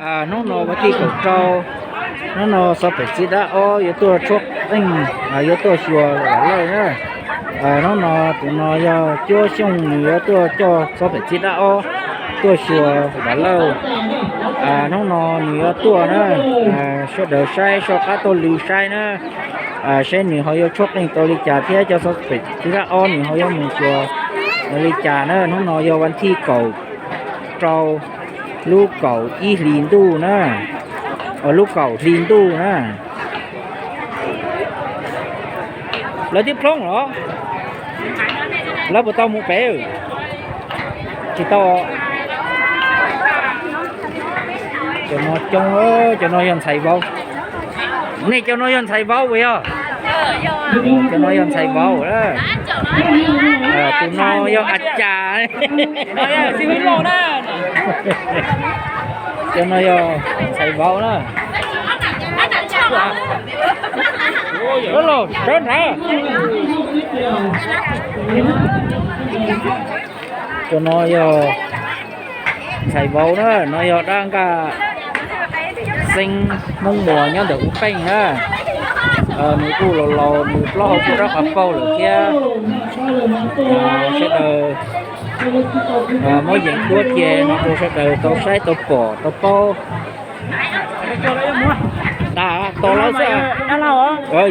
Hnub no vas thib kaum rau, hnub no xov pem txiv dab ob yuav tuaj tshuab qeej, yuav tuaj xyuas Vam Lawj na. Hnub no tus no yog Cuab Xyooj, nws yuav tuaj coj xov pem txiv dab ob tuaj xyuas Vam Lawj. Hnub no nws yuav tuaj na, sawv daws saib soj qab taug lw saib na. Saib nws ho yuav tshuab qeej tau li cas thiab cov xov pem txiv dab ob nws ho yuav mus xyuas li cas na. Hnub no yog vas thib kaum rau lub kaum ib hli ntuj na, lub kaum hli ntuj na. Lawv twb plhooj los? Lawv puas tau mus pem? Tsis tau. Cov no coob, cov no yog ntxhais vauv. Nej cov no yog ntxhais vauv puas yog? Cov no yog ntxhais vauv. Tus no yog a cas. Cov no yog ntxhais vauv na. Los sawv nrad. Cov no yog ntxhais vauv na, no yog dab nkaj xeeb Hmoob Muas nyob ntawm Ub Peej na. Nws kuj laus laus, nws plaub hau kuj rab qhov paug lawm thiab. Sawv daws muab yeem duab cia no rau sawv daws tau saib tau pom tau paub. Tas tos lawv xwb.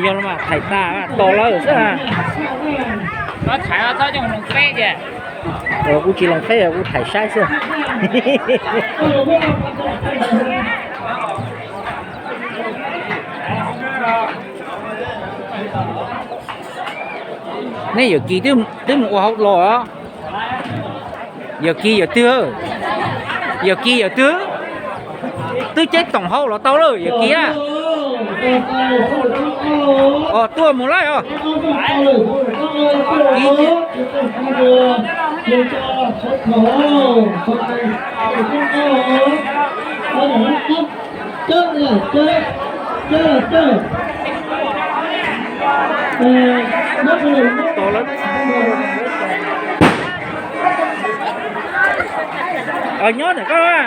Yog los mas thaiv tas tos lawv xwb. Kuv tsis loos qheb, kuv thaiv saib xwb. Nej Yawm Kis twb mus ua hauv los. Yawm Kis yawm twg? Yawm Kis yawm twg? Twb ceb toom hau los tau lawm Yawm Kis a. Os, tuaj mus lawm os. Nyob ntawm koj.